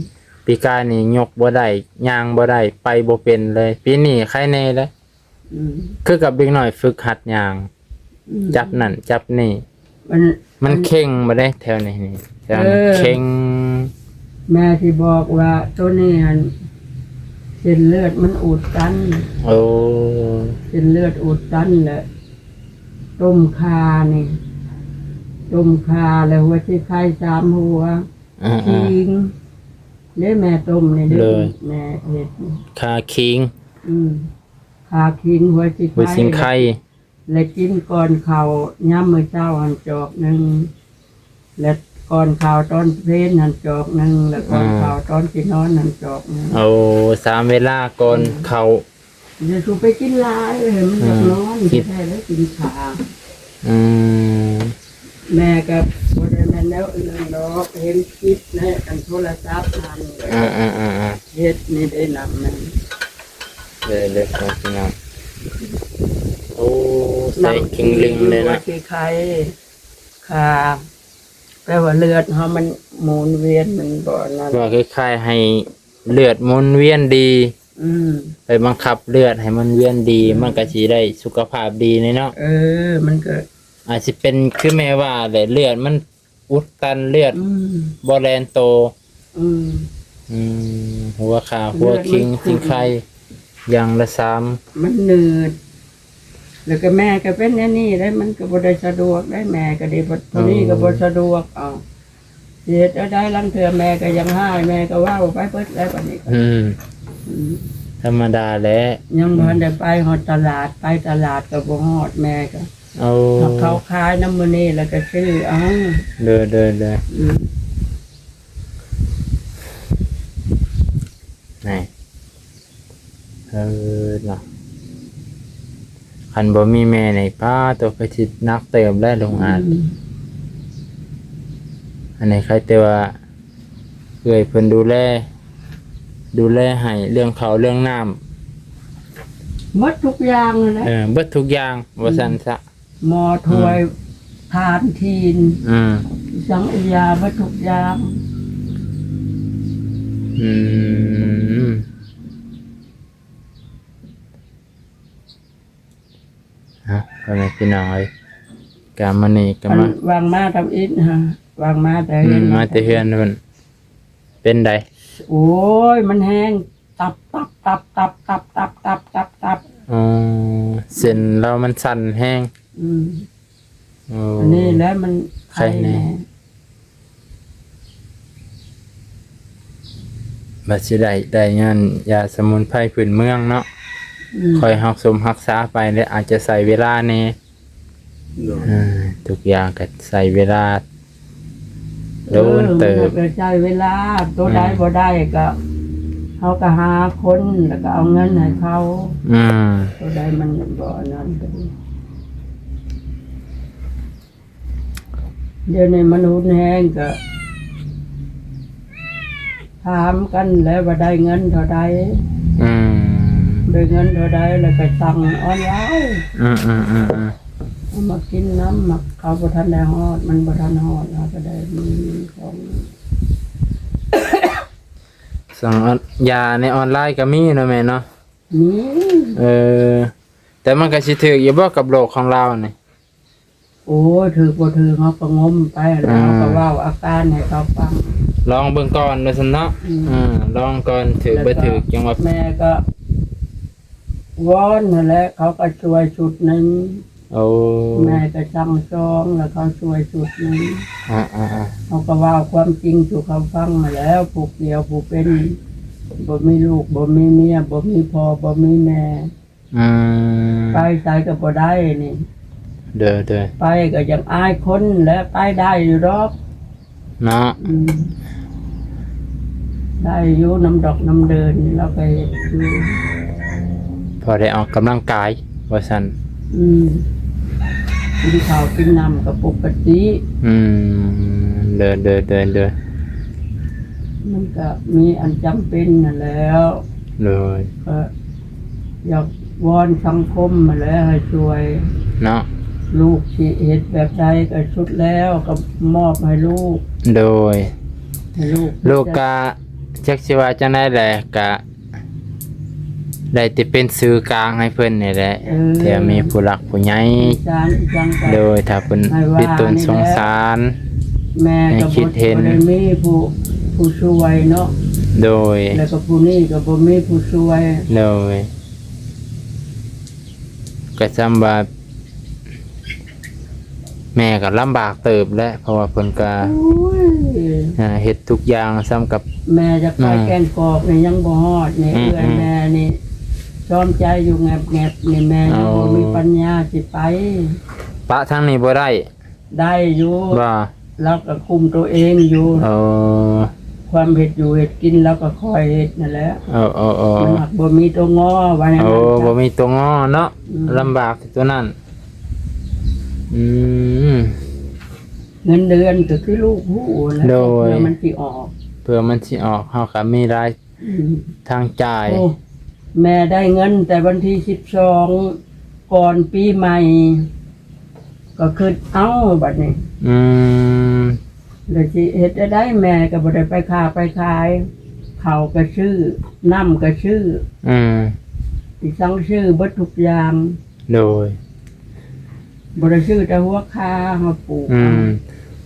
ປີກາຍນີ້ຍົກບໍ່ໄດ້ ຍ່າງບໍ່ໄດ້ ໄປບໍ່ເປັນເລີຍ. ປີນີ້ໄຄແນ່ເລີຍ. ອືມ ຄືກັບເດັກນ້ອຍຝຶກຫັດຍ່າງ. ອືມ ຈັບນັ້ນຈັບນີ້ ມັນ ມັນເຄັ່ງບໍ່ໄດ້ແຖວນີ້ນີ້ ແຖວນີ້ ເອີ ເຄັ່ງ. ແມ່ຊິບອກວ່າໂຕນີ້ຫັ້ນ ເສັ້ນເລືອດມັນອຸດຕັນ. ໂອ້ ເສັ້ນເລືອດອຸດຕັນ ແລະ ຕົ້ມຂ່ານີ້ ຕົ້ມຂ່າ ແລະ ຫົວສີໄຄສາມຫົວ. ອືມໆ ຂີງເດ້ ແມ່ຕົ້ມນີ້ເດ້. ໂດຍ ແມ່ເຮັດນີ້ ຂ່າຂີງ. ອືມ ຂ່າຂີງ ຫົວສີໄຄ ຫົວສີໄຄ ແລະ ກິນກ່ອນເຂົ້າຍາມມື້ເຊົ້າຫັ້ນຈອກໜຶ່ງ ແລະ ກ່ອນເຂົ້າຕອນເພນຫັ້ນຈອກໜຶ່ງ ແລະ ກ່ອນ ອືມ ເຂົ້າຕອນຊິນອນຫັ້ນຈອກໜຶ່ງ. ໂອ້ ສາມເວລາກ່ອນ ອືມ ເຂົ້າ. ຢ່າສູ່ໄປກິນຫຼາຍ ເອີ ມັນຢາກນອນ ອືມ ກິນ ແທ້ໆ ແລ້ວກິນຂາ. ອືມ ແມ່ກໍບໍ່ໄດ້ແມ່ນແນວອື່ນດອກ ເຫັນຄລິບໃນອັນໂທລະສັບຫັ້ນ ອືມໆໆໆ ເຮັດນີ້ໄດ້ນຳນັ້ນ. ເດີໆ ພີ່ນ້ອງ ໂອ້ ໃສ່ ນ້ຳ ເຄັ່ງລຶ່ງເລີຍເນາະ ທີ່ໄຄ ຄ່າ ແປວ່າເລືອດເຮົາມັນໝູນວຽນ ມັນບໍ່ນັ້ນ ວ່າຄ້າຍໆໃຫ້ເລືອດໝູນວຽນດີ. ອືມ ໄປບັງຄັບເລືອດໃຫ້ມັນວຽນດີ ອືມ ມັນກໍຊິໄດ້ສຸຂະພາບດີແນ່ເນາະ. ເອີ ມັນກໍອາດຊິເປັນຄືແມ່ວ່າແຫຼະ ເລືອດມັນອຸດຕັນ ເລືອດ ອືມ ບໍ່ແລ່ນໂຕ. ອືມ ອືມ ຫົວຂ່າ ຫົວຂີງ ເລືອດມັນຂຸ່ນ ສີໄຄ ຢ່າງລະສາມ ມັນໜືດ ແລ້ວກໍແມ່ກໍເປັນແນວນີ້ເດ້ ມັນກໍບໍ່ໄດ້ສະດວກເດ້ ແມ່ກໍໄດ້ບໍ່ ໂອ້ ໂຕນີ້ກໍບໍ່ສະດວກ. ເອົາ ຊິເຮັດແນວໃດ ລາງເທື່ອແມ່ກໍຍັງຮ້າຍ ແມ່ກໍເວົ້າໄປເບິດແລ້ວບັດນີ້ກໍ ອືມ ອືມ ທຳມະດາແຫຼະ ຍັງບໍ່ທັນໄດ້ໄປຮອດຕະຫຼາດ ໄປຕະຫຼາດກໍບໍ່ຮອດ ແມ່ກໍ ໂອ້ ເຂົາຂາຍນຳມື້ນີ້ແລ້ວກໍຊື້ເອົາ. ໂດຍໆໆ ອືມ ນີ້ ເອີເນາະ ຄັນບໍ່ມີແມ່ນີ້ ປ້າໂຕ ຄືຊິໜັກເຕີບແຫຼະລຸງອາດ. ອືມ ອັນນີ້ໃຄແຕ່ວ່າເອື້ອຍເພິ່ນດູແລ ດູແລໃຫ້ເລື່ອງເຂົ້າເລື່ອງນ້ຳ ໝົດທຸກຢ່າງຫັ້ນແຫຼະ. ເອີ ເບິດທຸກຢ່າງ ອືມ ວ່າຊັ້ນຊະ. ໝໍ້ຖ້ວຍ ອືມ ຖ່ານທີນ ອືມ ສັງຂະຍາ ເບິດທຸກຢ່າງ. ອືມ ເອົາ ພໍ່ແມ່ພີ່ນ້ອງເອີຍ ກະມື້ນີ້ກະ ອັນ ມາ ວາງມາທຳອິດຫັ້ນ ວາງມາແຕ່ ອືມ ເຮືອນ ມາແຕ່ເຮືອນພຸ້ນ ເປັນໃດ? ໂອ້ຍ ມັນແຮງ ຕັບ ຕັບ ຕັບ ຕັບ ຕັບ ຕັບ ຕັບ ຕັບ ຕັບ. ອໍ ເສັ້ນລາວມັນສັ້ນແຮງ. ອືມ ໂອ້ ອັນນີ້ແຫຼະມັນໄຄແນ່ ໄຄແນ່ ບາດຊິໄດ້ ໄດ້ຍ້ອນຢາສະໝຸນໄພພື້ນເມືອງເນາະ. ອືມ ຄ່ອຍຮັກສົມຮັກສາໄປ ແລະ ອາດຈະໃຊ້ເວລາແນ່. ໂດຍ ເອີ ທຸກຢ່າງກໍໃຊ້ເວລາ ເອີ ດົນເຕີບ ມັນກໍໃຊ້ເວລາ ໂຕໃດ ອືມ ບໍ່ໄດ້ກໍ ເຮົາກໍຫາຄົນ ແລ້ວກໍເອົາເງິນໃຫ້ເຂົາ. ອືມ ໂຕໃດມັນບໍ່ອັນນັ້ນກໍດີ ດຽວນີ້ມັນຮຸນແຮງ ກໍຖາມກັນແຫຼະວ່າໄດ້ເງິນເທົ່າໃດ. ອືມ ໄດ້ເງິນເທົ່າໃດ ແລ້ວກໍສັ່ງອອນລາຍ. ອືມໆໆໆ ເອົາມາກິນນຳ ມັກເຂົາບໍ່ທັນໄດ້ຮອດ ມັນບໍ່ທັນຮອດ ເຮົາກໍໄດ້ມີຂອງ ສັ່ງອອນ ຢາໃນອອນລາຍກໍມີເນາະແມ່ເນາະ? ມີ. ເອີ ແຕ່ມັນກໍຊິຖືກຢູ່ບໍ່ກັບໂລກຂອງລາວນີ້? ໂອ້ຍ ຖືກບໍ່ຖືກ ເຮົາກໍງົມໄປ ແລ້ວເຮົາກໍ ອ່າ ເວົ້າອາການໃຫ້ເຂົາຟັງ ລອງເບິ່ງກ່ອນວ່າຊັ້ນເນາະ. ອືມ ເອີ ລອງກ່ອນ ຖືກບໍ່ຖືກ ແລ້ວກໍຈັ່ງວ່າ ແມ່ກໍວອນຫັ້ນແຫຼະ ເຂົາກໍຊ່ວຍຊຸດໜຶ່ງ. ໂອ້ ແມ່ກໍສັ່ງສອງ ແລ້ວເຂົາຊ່ວຍຊຸດໜຶ່ງ. ອ່າໆໆ ເຮົາກໍເວົ້າຄວາມຈິງສູ່ເຂົາຟັງຫັ້ນແຫຼະ ຜູ້ກ່ຽວຜູ້ເປັນ ບໍ່ມີລູກ ບໍ່ມີເມຍ ບໍ່ມີພໍ່ ບໍ່ມີແມ່. ອືມ ໄປໃສກໍບໍ່ໄດ້ນີ້. ໂດຍໆ ໄປກໍຍັງອາຍຄົນແຫຼະ ໄປໄດ້ຢູ່ດອກເນາະ. ອືມ ໄດ້ຢູ່ ນຳດອກນຳເດີນ ລາວກໍເຮັດຢູ່ ພໍໄດ້ອອກກຳລັງກາຍວ່າຊັ້ນ. ອືມ ກິນເຂົ້າກິນນ້ຳກໍປົກກະຕິ. ອືມ ໂດຍໆໆໆ ມັນກໍມີອັນຈຳເປັນຫັ້ນແຫຼ້ວ. ໂດຍ ກໍຢາກວອນສັງຄົມຫັ້ນແຫຼະໃຫ້ຊ່ວຍເນາະ ລູກຊິເຮັດແບບໃດກໍສຸດແລ້ວກໍມອບໃຫ້ລູກ. ໂດຍ ໃຫ້ລູກ ລູກກະຈັກຊິວ່າຈັ່ງໃດແຫຼະ ກະໄດ້ແຕ່ເປັນສື່ກາງໃຫ້ເພິ່ນນີ້ແຫຼະ. ເອີ ແຕ່ມີຜູ້ຫຼັກຜູ້ໃຫຍ່ ອີສານອີຫຍັງກໍ ໂດຍ ຖ້າເພິ່ນ ໃຫ້ວ່າ ມີຕົນສົງສານ ແມ່ກໍ ໃຫ້ຄິດເຫັນ ບໍ່ໄດ້ມີຜູ້ ຜູ້ຊ່ວຍເນາະ ໂດຍ ແລ້ວກໍຜູ້ນີ້ກໍບໍ່ມີຜູ້ຊ່ວຍ ໂດຍ ກໍຊ່ຳວ່າ ແມ່ກໍລຳບາກເຕີບແຫຼະ ເພາະວ່າເພິ່ນກໍ ໂອ້ຍ ອ່າ ເຮັດທຸກຢ່າງ ສ່ຳກັບແມ່ຈະໄປ ອ່າ ແກ່ນກອກນີ້ຍັງບໍ່ຮອດນີ້ ອືມ ເອື້ອຍແມ່ນີ້ ຊອມໃຈຢູ່ແງບໆນີ້ ແມ່ຍັງ ໂອ້ ບໍ່ມີປັນຍາຊິໄປ ປະທາງນີ້ບໍ່ໄດ້ ໄດ້ຢູ່ ວ່າ ລາວກໍຄຸມໂຕເອງຢູ່ ເອີ ຄວາມເຮັດຢູ່ເຮັດກິນລາວກໍຄ່ອຍເຮັດນັ້ນແຫຼະ ເອີໆໆ ມັນຫາກບໍ່ມີຕົວງໍ ວ່າແນວ ໂອ້ ນັ້ນ ບໍ່ມີຕົວງໍເນາະ ອືມ ລຳບາກຕົວນັ້ນ ອືມ ເງິນເດືອນກໍຄືລູກຮູ້ແຫຼະ ໂດຍ ເພື່ອມັນຊິອອກ ເພື່ອມັນຊິອອກ ເຮົາກໍມີລາຍ ອືມ ທາງຈ່າຍ ໂອ້ ແມ່ໄດ້ເງິນແຕ່ວັນທີສິບສອງ ກ່ອນປີໃໝ່ ກໍຄິດເອົາບັດນີ້ ອືມ ແລ້ວຊິເຮັດແນວໃດ ແມ່ກໍບໍ່ໄດ້ໄປຄ້າໄປຂາຍ ເຂົ້າກໍຊື້ ນ້ຳກໍຊື້ ອືມ ອີ່ສັງຊື້ເບິດທຸກຢ່າງ ໂດຍ ບໍ່ໄດ້ຊື້ແຕ່ຫົວຄາເຮົາປູກ ອືມ ເອົ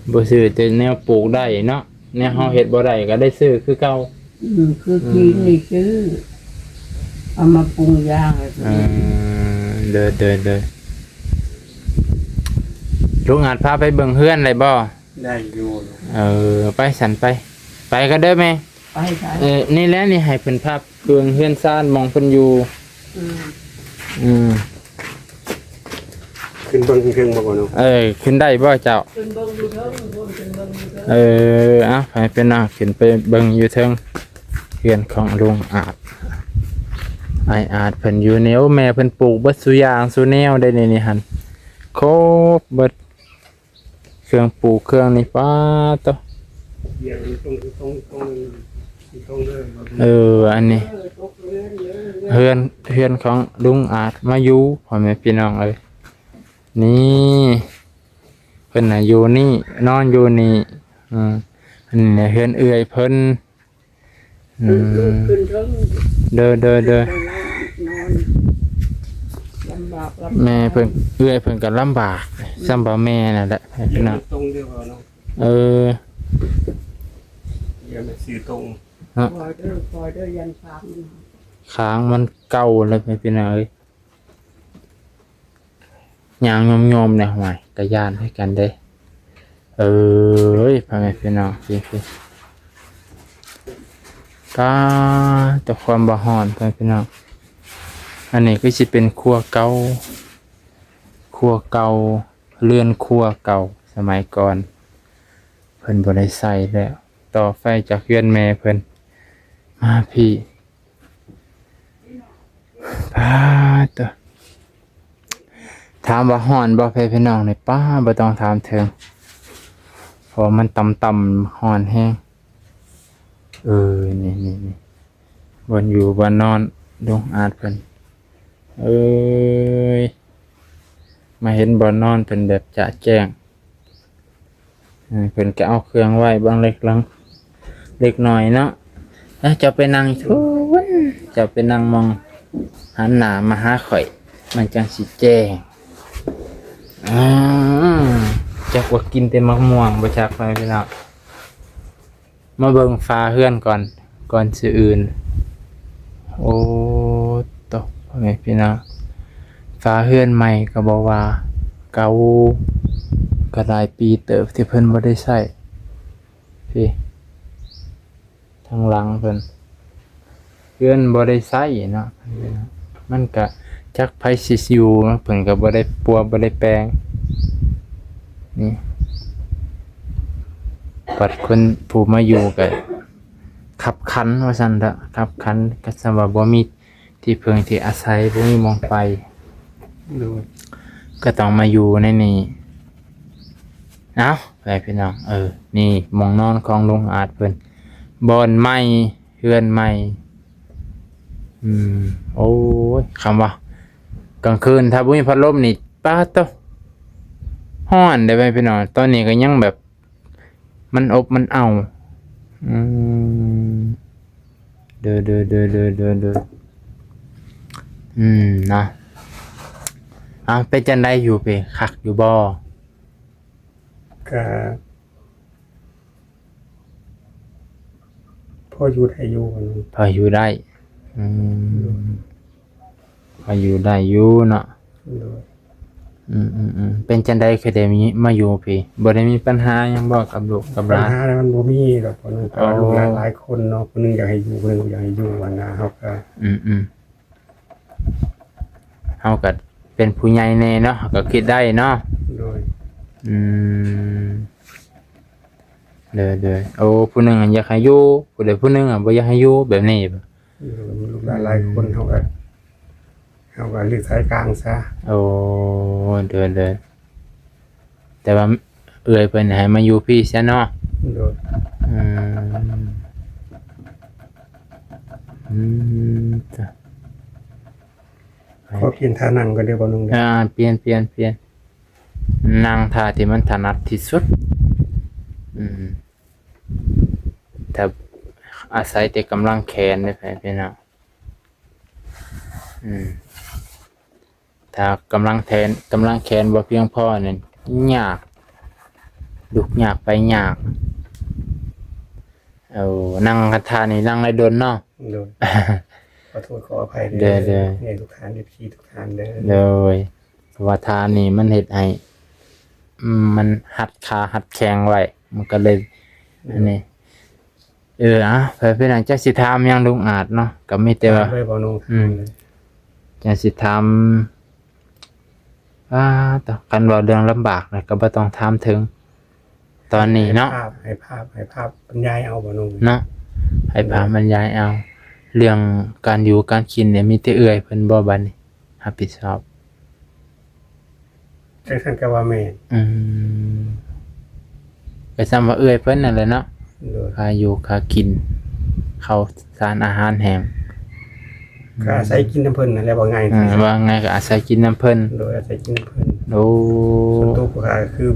າ ບໍ່ຊື້ແຕ່ແນວປູກໄດ້ເນາະ ແນວເຮົາເຮັດບໍ່ໄດ້ກໍໄດ້ຊື້ຄືເກົ່າ ອືມ ຄື ອືມ ຂີງນີ້ຊື້ ເອົາມາປຸງຢາໃຫ້ ອືມ ເດີໆໆ ລຸງອາດພາໄປເບິ່ງເຮືອນໄດ້ບໍ່? ໄດ້ຢູ່ ເອີ ໄປຊັ້ນໄປ ໄປກໍເດີແມ່ ໄປ ເອີ ນີ້ແຫຼະ ນີ້ໃຫ້ເພິ່ນພາເບິ່ງເຮືອນຊານໝ່ອງເພິ່ນຢູ່ ອືມ ອືມ ຂຶ້ນເບິ່ງເທິງບໍ່ເນາະ? ເອີ ຂຶ້ນໄດ້ບໍ່ເຈົ້າ? ຂຶ້ນເບິ່ງຢູ່ເທິງ ຂຶ້ນເບິ່ງຢູ່ເທິງ ເອີ ເອົາ ໃຫ້ເພິ່ນນາງຂຶ້ນໄປເບິ່ງຢູ່ເທິງ ເຮືອນຂອງລຸງອາດ ອ້າຍອາດເພິ່ນຢູ່ນີ້ ໂອ້ ແມ່ເພິ່ນປູກເບິດສູ່ຢ່າງສູ່ແນວໄດ໋ນີ້ ນີ້ຫັ້ນ ຄົບເບິດ ເຄື່ອງປູກເຄື່ອງນີ້ ປາດໂທ້ ເອີ ອັນນີ້ ເຮືອນ ເຮືອນຂອງລຸງອາດມາຢູ່ ພໍ່ແມ່ພີ່ນ້ອງເອີຍ ນີ້ ເພິ່ນນະຢູ່ນີ້ ນອນຢູ່ນີ້ ອືມ ອັນນີ້ເຮືອນເອື້ອຍເພິ່ນ ອືມ ຂຶ້ນເທິງ ໂດຍໆໆ ນອນ ລຳບາກ ລຳບາກ ແມ່ເພິ່ນ ເອື້ອຍເພິ່ນກໍລຳບາກ ອືມ ສ່ຳບ່າວແມ່ນັ້ນແຫຼະ ພີ່ນ້ອງ ເອີ ຢ່າໄປຊື້ຕົງ ເນາະ ຄ່ອຍເດີ ຄ່ອຍເດີ ຢ້ານຂາງມັນ ຂາງມັນເກົ່າແລ້ວ ພີ່ນ້ອງເອີຍ ຍ່າງຍອມໆແດ່ ຫ້ວຍ ກະຢ້ານຄືກັນເດ້ ເອີຍ ພໍ່ແມ່ພີ່ນ້ອງ ພີ່ໆ ກະ ແຕ່ຄວາມບໍ່ຮ້ອນ ພໍ່ແມ່ພີ່ນ້ອງ ອັນນີ້ຄືຊິເປັນຄົວເກົ່າ ຄົວເກົ່າ ເຮືອນຄົວເກົ່າສະໄໝກ່ອນ ເພິ່ນບໍ່ໄດ້ໃຊ້ແລ້ວ ຕໍ່ໄຟຈາກເຮືອນແມ່ເພິ່ນມາພີ້ ປາດໂທ້ ຖາມວ່າຮ້ອນບໍ່ ແມ່ພີ່ນ້ອງນີ້ ປ້າ ບໍ່ຕ້ອງຖາມເຖິງ ເພາະວ່າມັນຕ່ຳໆ ຮ້ອນແຮງ ເອີ ນີ້ໆໆ ບ່ອນຢູ່ບ່ອນນອນລຸງອາດເພິ່ນ ເອີຍ ມາເຫັນບ່ອນນອນເພິ່ນແບບຈະແຈ້ງ ເອີ ເພິ່ນກໍເອົາເຄື່ອງໄວ້ບາງເລັກລາງ ເລັກນ້ອຍເນາະ ແລ້ວເຈົ້າໄປນັ່ງພຸ້ນ ເຈົ້າໄປນັ່ງໝ່ອງຫັນໜ້າມາຫາຂ້ອຍ ມັນຈັ່ງຊິແຈ້ງ ອືມ ຈັກວ່າກິນແຕ່ໝາກມ່ວງບໍ່ຈັກ ພໍ່ແມ່ພີ່ນ້ອງ ມາເບິ່ງຝາເຮືອນກ່ອນ ກ່ອນຊິອື່ນ ໂອ້ໂຕ ພໍ່ແມ່ພີ່ນ້ອງ ຝາເຮືອນໃໝ່ກໍບໍ່ວ່າ ເກົ່າກໍຫຼາຍປີເຕີບທີ່ເພິ່ນບໍ່ໄດ້ໃຊ້ ພີ້ ທາງຫຼັງເພິ່ນ ເຮືອນບໍ່ໄດ້ໃຊ້ເນາະ ມັນກະຈັກໃຜຊິຢູ່ເນາະ ເພິ່ນກະບໍ່ໄດ້ປົວບໍ່ໄດ້ແປງ ນີ້ ບັດຄົນຜູ້ມາຢູ່ກະຄັບຂັນວ່າຊັ້ນເຖາະ ຄັບຂັນ ກະສ່ຳວ່າບໍ່ມີທີ່ເພິ່ງທີ່ອາໄສ ບໍ່ມີໝ່ອງໄປ ໂດຍ ກະຕ້ອງມາຢູ່ໃນນີ້ ເອົ້າ ໄປພີ່ນ້ອງ ເອີ ນີ້ໝ່ອງນອນຂອງລຸງອາດເພິ່ນ ບ່ອນໃໝ່ ເຮືອນໃໝ່ ອືມ ໂອ້ຍ ຄຳວ່າກາງຄືນຖ້າບໍ່ມີພັດລົມນີ້ ປາດໂທ້ ຮ້ອນເດ້ພີ່ນ້ອງ ຕອນນີ້ກໍຍັງແບບ ມັນອົບມັນເອົ້າ ອືມ ເດີ ເດີ ເດີ ເດີ ເດີ ເດີ ອືມ ເນາະ ເອົ້າ ເປັນຈັ່ງໃດຢູ່ພີ້ ຄັກຢູ່ບໍ່? ກະ ກ ພໍຢູ່ໄດ້ຢູ່ ພໍຢູ່ໄດ້. ອືມ ໂດຍ ພໍຢູ່ໄດ້ຢູ່ເນາະ. ໂດຍ ອືມໆໆ ເປັນຈັ່ງໃດຄືໄດ້ມີ ມາຢູ່ພີ້? ບໍ່ໄດ້ມີບັນຫາຫຍັງບໍ່ກັບລູກກັບຫຼານ? ບັນຫາມັນບໍ່ມີດອກ ເພາະວ່າ ອໍ ລູກຫຼານຫຼາຍຄົນເນາະ, ຜູ້ໜຶ່ງຢາກໃຫ້ຢູ່ ຜູ້ໜຶ່ງບໍ່ຢາກໃຫ້ຢູ່ຫັ້ນນະ. ເຮົາກໍ ອືມໆ ເຮົາກໍເປັນຜູ້ໃຫຍ່ແດ່ເນາະ ເຮົາກໍຄິດໄດ້ເນາະ. ໂດຍ ອືມ ໂດຍໆ ໂອ້ ຜູ້ໜຶ່ງຢາກໃຫ້ຢູ່ ຜູ້ໃດຜູ້ໜຶ່ງບໍ່ຢາກໃຫ້ຢູ່ ແບບນີ້ບໍ? ໂດຍ ລູກຫຼານຫຼາຍຄົນ ເຮົາກໍ ເຮົາກໍເລືອກສາຍກາງຊະ. ໂອ້ ໂດຍໆ ແຕ່ວ່າເອື້ອຍເພິ່ນໃຫ້ມາຢູ່ພີ້ຊະເນາະ. ໂດຍ ອືມ ອືມ ຂໍປ່ຽນທ່ານັ່ງກ່ອນເດີ ບ່າວໜຸ່ງເດີ. ອ່າ ປ່ຽນ ປ່ຽນ ປ່ຽນ ນັ່ງທ່າທີ່ມັນຖະໜັດທີ່ສຸດ. ອືມ ຖ້າອາໄສແຕ່ກຳລັງແຂນເດ້ ພີ່ນ້ອງ. ອືມ ຖ້າກຳລັງແຂນ ກຳລັງແຂນບໍ່ພຽງພໍນີ້ຍາກ ລຸກຍາກໄປຍາກ. ເອົາ ນັ່ງທ່ານີ້ນັ່ງໄດ້ດົນເນາະ. ໂດຍ ຂໍໂທດຂໍອະໄພເດີ ເດີໆ ໃຫ້ທຸກທ່ານ ເອັຟຊີ ທຸກທ່ານເດີ. ໂດຍ ເພາະວ່າທ່ານີ້ມັນເຮັດໃຫ້ ອືມ ມັນຮັດຂາຮັດແຂ້ງໄວ້ ມັນກໍເລີຍ ໂດຍ ອັນນີ້. ເອີ ອ່ະ ເພື່ອເປັນຫຍັງ ຈັກຊິຖາມຫຍັງລຸງອາດເນາະ ກໍມີແຕ່ວ່າ ຖາມເລີຍ ບ່າວໜຸ່ງ ອືມ ຖາມເລີຍ. ຈັ່ງຊິຖາມ ອ່າ ຕະ ຄັນເວົ້າເລື່ອງລຳບາກນະ ກໍບໍ່ຕ້ອງຖາມເຖິງຕອນນີ້ເນາະ. ໃຫ້ພາບ ໃຫ້ພາບ ໃຫ້ພາບບັນຍາຍເອົາ ບ່າວໜຸ່ງ ເນາະ ໃຫ້ພາບບັນຍາຍເອົາ. ເລື່ອງການຢູ່ການກິນນີ້ ມີແຕ່ເອື້ອຍເພິ່ນບໍ່ ບັດນີ້ຮັບຜິດຊອບ? ຈັ່ງຊັ້ນກໍວ່າແມ່ນ. ອືມ ກໍສ່ຳວ່າເອື້ອຍເພິ່ນນັ້ນແຫຼະເນາະ. ໂດຍ ຄ່າຢູ່ຄ່າກິນ ເຂົ້າສານອາຫານແຫ້ງ ກໍອາໄສກິນນຳເພິ່ນນັ້ນແຫຼະ ວ່າງ່າຍ. ເອີ ວ່າງ່າຍກໍອາໄສກິນນຳເພິ່ນ. ໂດຍ ອາໄສກິນນຳເພິ່ນ. ໂອ້ ສ່ວນຕົວຜູ້ຂ້າກໍຄື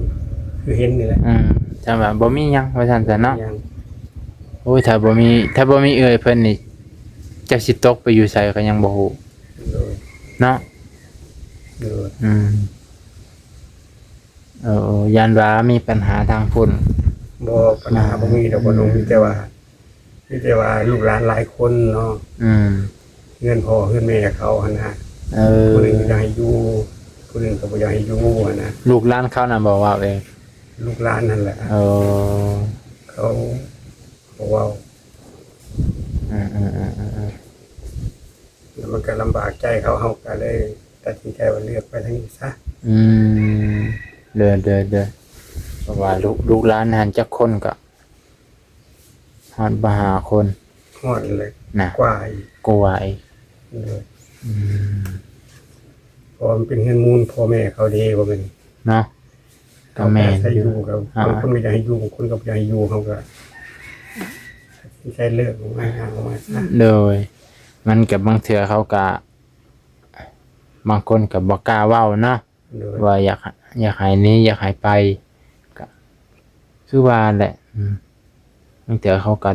ຄືເຫັນນີ້ແຫຼະ. ອືມ ສ່ຳວ່າບໍ່ມີຫຍັງວ່າຊັ້ນຊະເນາະ. ບໍ່ມີຫຍັງ. ໂອ້ຍ ຖ້າບໍ່ມີ ຖ້າບໍ່ມີເອື້ອຍເພິ່ນນີ້ ຈັກຊິຕົກໄປຢູ່ໃສກໍຍັງບໍ່ຮູ້. ໂດຍ ເນາະ. ໂດຍ ອືມ ເອີ ຢ້ານວ່າມີບັນຫາທາງພຸ້ນ. ບໍ່ ບັນຫາບໍ່ມີດອກ ອືມ ບໍ່ຕ້ອງ ມີແຕ່ວ່າ ມີແຕ່ວ່າລູກຫຼານຫຼາຍຄົນເນາະ. ອືມ ເຮືອນພໍ່ເຮືອນແມ່ເຂົາຫັ້ນນະ. ເອີ ຜູ້ໜຶ່ງກໍຢາກໃຫ້ຢູ່ ຜູ້ໜຶ່ງກໍບໍ່ຢາກໃຫ້ຢູ່ຫັ້ນນະ. ລູກຫຼານເຂົານະບໍ່ເວົ້າເອງ? ລູກຫຼານຫັ້ນແຫຼະ. ເອີ ເຂົາບໍ່ເວົ້າ. ອືມໆໆໆໆ ແລ້ວມັນກໍລຳບາກໃຈເຂົາ ເຮົາກໍເລີຍຕັດສິນໃຈວ່າເລືອກໄປທາງນີ້ຊະ. ອືມ ເດີໆໆ ເພາະວ່າລູກ ລູກຫຼານຫັ້ນຈັກຄົນກໍຮອດບໍ່ຫ້າຄົນ. ຮອດແຫຼະ ນະ ກວ່າອີກ ກວ່າອີກ. ໂດຍ ອືມ ເພາະວ່າມັນເປັນເຮືອນມູນພໍ່ແມ່ເຂົາເດ້ ບໍ່ແມ່ນເນາະ. ກໍແມ່ນຢູ່ ບາງຄົນກໍຢາກໃຫ້ຢູ່ ບາງຄົນກໍບໍ່ຢາກໃຫ້ຢູ່ ເຮົາກໍຕັດສິນໃຈເລີກອອກມາ ຍ່າງອອກມາຊະ. ໂດຍ ມັນກໍບາງເທື່ອເຂົາກໍ ບາງຄົນກໍບໍ່ກ້າເວົ້າເນາະ. ໂດຍ ວ່າຢາກ ຢາກໃຫ້ໜີ ຢາກໃຫ້ໄປ ກໍຄືວ່າແຫຼະ. ອືມ ບາງເທື່ອເຂົາກໍ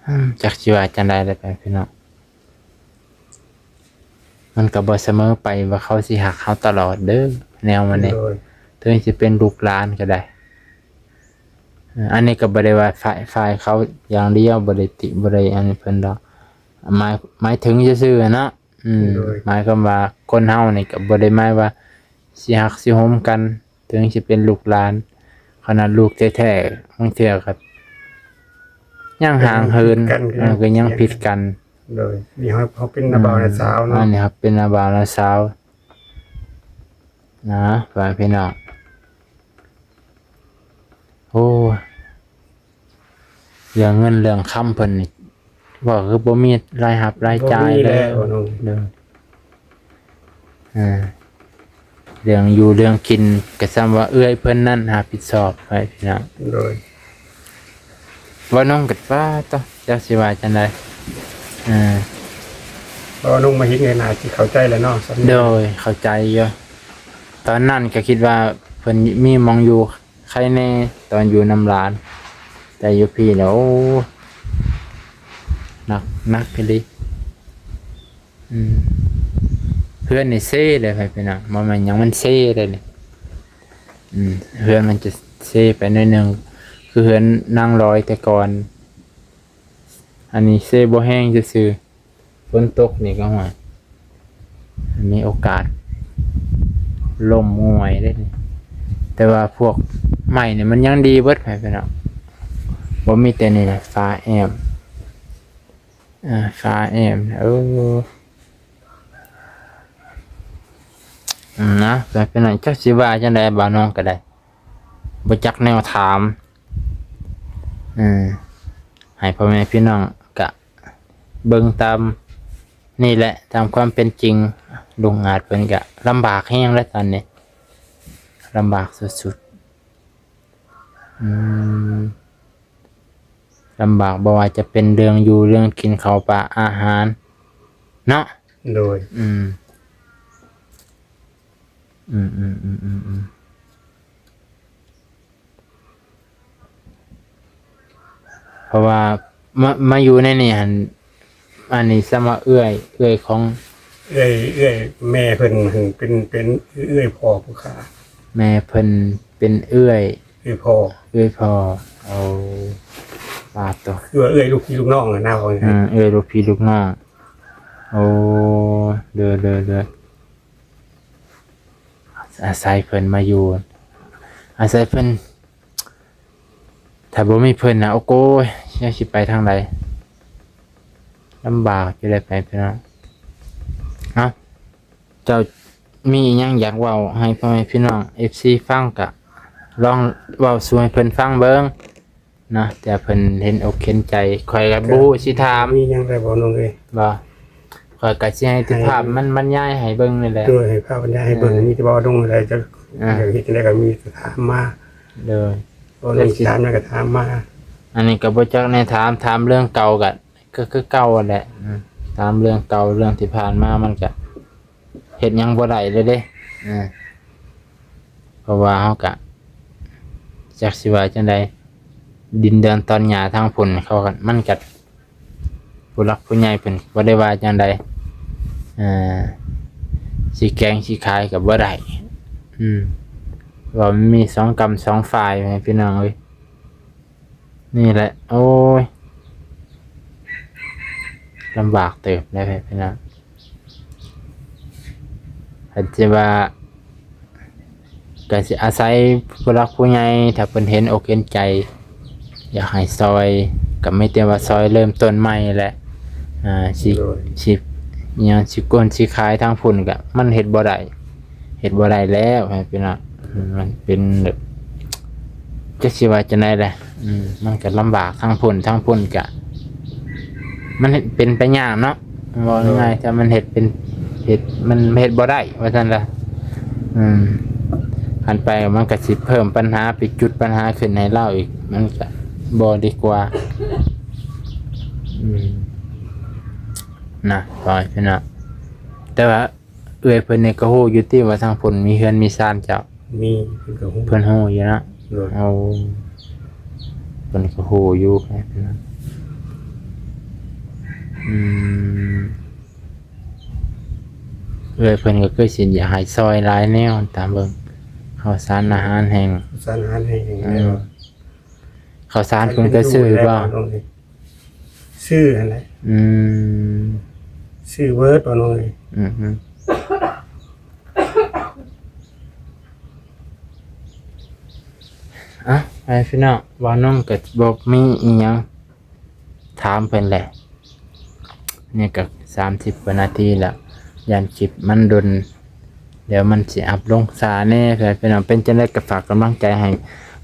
ອືມ ຈັກຊິວ່າຈັ່ງໃດແຫຼະ ພີ່ນ້ອງ. ມັນກໍບໍ່ສະເໝີໄປວ່າເຂົາຊິຮັກເຮົາຕະຫຼອດເດີ ແນວມັນນີ້. ໂດຍ ເຖິງຊິເປັນລູກຫຼານກໍໄດ້. ເອີ ອັນນີ້ກໍບໍ່ໄດ້ວ່າຝ່າຍ ຝ່າຍເຂົາຢ່າງດຽວ ບໍ່ໄດ້ຕິ ບໍ່ໄດ້ອັນນີ້ເພິ່ນດອກ. ໝາຍ ໝາຍເຖິງຊື່ໆ ເນາະ. ອືມ ໂດຍ ໝາຍຄວາມວ່າຄົນເຮົານີ້ກໍບໍ່ໄດ້ໝາຍວ່າຊິຮັກຊິຫົມກັນ ເຖິງຊິເປັນລູກຫຼານ. ຂະໜາດລູກແທ້ໆ ບາງເທື່ອກໍຍັງຫ່າງເຫີນ ກໍຍັງຜິດກັນ ກໍຍັງຜິດກັນ. ໂດຍ ນີ້ເຮົາ ເຮົາເປັນນ້າບ່າວນ້າສາວເນາະ. ອັນນີ້ເຮົາເປັນນ້າບ່າວນ້າສາວນະ ພໍ່ແມ່ພີ່ນ້ອງ. ໂອ້ ເລື່ອງເງິນເລື່ອງຄຳເພິ່ນນີ້ ເວົ້າຄືບໍ່ມີລາຍຮັບລາຍຈ່າຍເລີຍ. ໂດຍ ເອີ ເລື່ອງຢູ່ເລື່ອງກິນກໍສ່ຳວ່າເອື້ອຍເພິ່ນນັ້ນຮັບຜິດຊອບໄວ້ ພີ່ນ້ອງ. ໂດຍ ເວົ້ານຳກັນ ປ້າດ ຕະ ຈັກຊິວ່າຈັ່ງໃດ. ເອີ ເວົ້ານຳມາເຫັນໜ້າຊິເຂົ້າໃຈແລ້ວເນາະ. ໂດຍ ເຂົ້າໃຈຢູ່. ຕອນນັ້ນກໍຄິດວ່າເພິ່ນມີໝ່ອງຢູ່ ໄຄແນ່ຕອນຢູ່ນຳຫຼານ ແຕ່ຢູ່ພີ້ແລ້ວ ໂອ້ ໜັກ ໜັກອີ່ຫຼີ. ອືມ ເຮືອນນີ້ເຊເດ້ ພີ່ນ້ອງ ບໍ່ແມ່ນຫຍັງ ມັນເຊເດ້ນີ້. ອືມ ເຮືອນມັນຈະເຊໄປໜ້ອຍໜຶ່ງ. ຄືເຮືອນນາງລອຍແຕ່ກ່ອນ. ອັນນີ້ເຊບໍ່ແຮງຊື່ໆ ຝົນຕົກນີ້ກໍ ຫ້ວຍ ມີໂອກາດລົ້ມງວຍເດ້ນີ້. ແຕ່ວ່າພວກໄມ້ນີ້ມັນຍັງດີເບິດ ໃຫ້ພີ່ນ້ອງ ບໍ່ມີແຕ່ນີ້ແຫຼະ ຝາແອ້ມ ອ່າ ຝາແອ້ມ ເອີ ອືມ ນະ ແຕ່ເປັນຫຍັງ ຈັກຊິວ່າຈັ່ງໃດ ບ່າວນ້ອງກໍໄດ້ ບໍ່ຈັກແນວຖາມ ເອີ ໃຫ້ພໍ່ແມ່ພີ່ນ້ອງກະເບິ່ງຕາມນີ້ແຫຼະ ຕາມຄວາມເປັນຈິງ. ລຸງອາດເພິ່ນກະລຳບາກແຮງແລ້ວຕອນນີ້ ລຳບາກສຸດໆ ອືມ ລຳບາກ ບໍ່ວ່າຈະເປັນເລື່ອງຢູ່ເລື່ອງກິນ ເຂົ້າປາອາຫານເນາະ. ໂດຍ ອືມ ອືມໆ ເພາະວ່າມາ ມາຢູ່ໃນນີ້ຫັ້ນ ອັນນີ້ສຳວ່າເອື້ອຍ ເອື້ອຍຂອງ ເອື້ອຍ ເອື້ອຍແມ່ເພິ່ນຫັ້ນເປັນ ເປັນເອື້ອຍພໍ່ຜູ້ຂ້າ. ແມ່ເພິ່ນເປັນເອື້ອຍ ເອື້ອຍພໍ່ ເອື້ອຍພໍ່. ໂອ້ ປາດໂຕ ຄືວ່າເອື້ອຍລູກພີ່ລູກນ້ອງຫັ້ນນະ ເວົ້າງ່າຍໆ ເອີ ເອື້ອຍລູກພີ່ລູກນ້ອງ. ໂອ້ ເດີໆໆ ອາໄສເພິ່ນມາຢູ່ ອາໄສເພິ່ນ ຖ້າບໍ່ມີເພິ່ນນະ ໂອ້ໂກຍ ຈັກຊິໄປທາງໃດ ລຳບາກຢູ່ເດ້ ໄປພີ່ນ້ອງ. ເອົ້າ ເຈົ້າມີອີ່ຫຍັງຢາກເວົ້າໃຫ້ພໍ່ແມ່ພີ່ນ້ອງ ເອັຟຊີ ຟັງ ກະລອງເວົ້າສູ່ໃຫ້ເພິ່ນຟັງເບິ່ງເນາະ ແຕ່ເພິ່ນເຫັນອົກເຫັນໃຈ ຂ້ອຍກະບໍ່ຮູ້ຊິຖາມ ມີຫຍັງໄດ້ບໍ່ນ້ອງເອີຍ ບໍ່ ຂ້ອຍກະຊິໃຫ້ເຈົ້າພາບມັນບັນຍາຍໃຫ້ເບິ່ງນີ້ແຫຼະ ໂດຍ ໃຫ້ພາບບັນຍາຍໃຫ້ເບິ່ງ ເອີ ມີແຕ່ເວົ້າລົງໃດ ຈະ ເອີ ຢາກເຮັດຈັ່ງໃດກໍມີແຕ່ຖາມມາ ໂດຍ ເວົ້າລົງ ຖາມຫຍັງກໍຖາມມາ. ອັນນີ້ກໍບໍ່ຈັກແນວຖາມ ຖາມເລື່ອງເກົ່າກໍ ກໍຄືເກົ່າຫັ້ນແຫຼະ ອືມ ຖາມເລື່ອງເກົ່າ ເລື່ອງທີ່ຜ່ານມາ ມັນກໍເຮັດຫຍັງບໍ່ໄດ້ເລີຍເດ້ ເອີ ເພາະວ່າເຮົາກະຈັກຊິວ່າຈັ່ງໃດ ດິນດອນຕອນຫຍ້າທາງພຸ້ນເຂົາກໍ ມັນກໍ ຜູ້ຫຼັກຜູ້ໃຫຍ່ເພິ່ນບໍ່ໄດ້ວ່າຈັ່ງໃດ ເອີ ຊິແກງຊິຂາຍກໍບໍ່ໄດ້ ອືມ ເພາະວ່າມັນມີສອງກ້ຳສອງຝ່າຍ ແມ່ພີ່ນ້ອງເອີຍ. ນີ້ແຫຼະ ໂອ້ຍ ລຳບາກເຕີບແລ້ວ ພີ່ນ້ອງ ຄັນຊິວ່າ ກໍຊິອາໄສຜູ້ຫຼັກຜູ້ໃຫຍ່ ຖ້າເພິ່ນເຫັນອົກເຫັນໃຈ ຢາກໃຫ້ຊ່ອຍ ກໍມີແຕ່ວ່າຊ່ອຍເລີ່ມຕົ້ນໃໝ່ແຫຼະ ອາ ຊິ ໂດຍ ຊິ ອີ່ຫຍັງ ຊິໂກນຊິຂາຍທາງພຸ້ນ ກໍມັນເຮັດບໍ່ໄດ້ ເຮັດບໍ່ໄດ້ແລ້ວ ພີ່ນ້ອງ ມັນເປັນແບບ ຈັກຊິວ່າຈັ່ງໃດແຫຼະ ອືມ ມັນກໍລຳບາກ ທາງພຸ້ນ ທາງພຸ້ນກະ ມັນເປັນໄປຍາກເນາະ ເວົ້າງ່າຍໆ ຖ້າມັນເຮັດເປັນ ເຮັດ ມັນເຮັດບໍ່ໄດ້ວ່າຊັ້ນລະ ອືມ ຄັນໄປມັນກໍຊິເພີ່ມບັນຫາ ໄປຈຸດບັນຫາຂຶ້ນໃຫ້ລາວອີກ ມັນກະບໍ່ດີກວ່າ ອືມ ນະ ພໍ່ແມ່ພີ່ນ້ອງ ແຕ່ວ່າ ເອື້ອຍເພິ່ນນີ້ກໍຮູ້ຢູ່ຕິວ່າທາງພຸ້ນມີເຮືອນມີຊານເຈົ້າ? ມີ ເພິ່ນກໍຮູ້ ເພິ່ນຮູ້ຢູ່ເນາະ? ໂດຍ ເອົາ ເພິ່ນກໍຮູ້ຢູ່ ອືມ ເອື້ອຍເພິ່ນກໍຄືຊິຢາກໃຫ້ຊ່ອຍຫຼາຍແນວ ຕາມເບິ່ງ ເຂົ້າສານອາຫານແຫ້ງ ສານອາຫານແຫ້ງ ເອີ ແລ້ວ ເຂົ້າສານເພິ່ນກໍຊື້ບໍ່? ຊື້ຫັ້ນແຫຼະ ອືມ ຊື້ເບີດ ວ່ານ້ອງເອີຍ ອືມ ອືມ ເອົ້າ ໄປພີ່ນ້ອງ ວ່ານ້ອງກໍບໍ່ມີອີ່ຫຍັງ ຖາມເພິ່ນແຫຼະ ນີ້ກໍສາມສິບກວ່ານາທີແລ້ວ ຢ້ານຄລິບມັນດົນ ດຽວມັນຊິອັບລົງຊ້າແດ່ ພີ່ນ້ອງ ເປັນຈັ່ງໃດກໍຝາກກຳລັງໃຈໃຫ້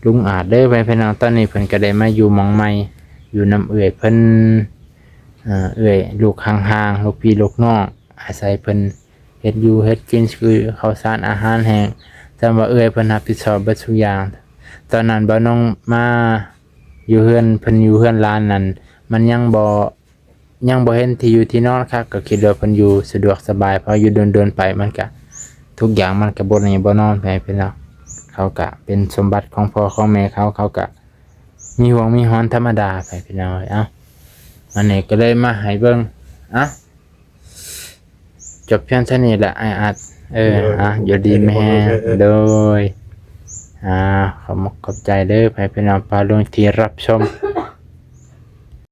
ລຸງອາດເດີ ພີ່ນ້ອງ ຕອນນີ້ເພິ່ນກໍໄດ້ມາຢູ່ໝ່ອງໃໝ່ ຢູ່ນຳເອື້ອຍເພິ່ນ ເອີ ເອື້ອຍລູກຫ່າງໆ ລູກພີ່ລູກນ້ອງ ອາໄສເພິ່ນເຮັດຢູ່ເຮັດກິນ ຄືເຂົ້າສານອາຫານແຫ້ງ ແຕ່ວ່າເອື້ອຍເພິ່ນຮັບຜິດຊອບເບິດທຸກຢ່າງ ຕອນນັ້ນບ່າວນ້ອງມາ ຢູ່ເຮືອນ ເພິ່ນຢູ່ເຮືອນຫຼານນັ້ນ ມັນຍັງບໍ່ ຍັງບໍ່ເຫັນທີ່ຢູ່ທີ່ນອນຄັກ ກໍຄິດວ່າເພິ່ນຢູ່ສະດວກສະບາຍ ເພາະຢູ່ດົນໆໄປມັນກະ ທຸກຢ່າງມັນກະບໍ່ແນ່ບໍ່ນອນໄປ ພີ່ນ້ອງ ເຂົາກະເປັນສົມບັດຂອງພໍ່ຂອງແມ່ເຂົາ ເຂົາກະມີຫ່ວງມີຫອນທຳມະດາໄປ ພີ່ນ້ອງເອີຍ ເອົ້າ ອັນນີ້ກໍເລີຍມາໃຫ້ເບິ່ງ ເອົ້າ ຈົບພຽງເທົ່ານີ້ແຫຼະ ອ້າຍອາດ ເອີ ໂດຍ ອ່ະ ຢູ່ດີມີແຮງ ໂດຍ ອ່າ ຂອບມຸກຂອບໃຈເດີ ໃຫ້ພີ່ນ້ອງປ້າລຸງທີ່ຮັບຊົມ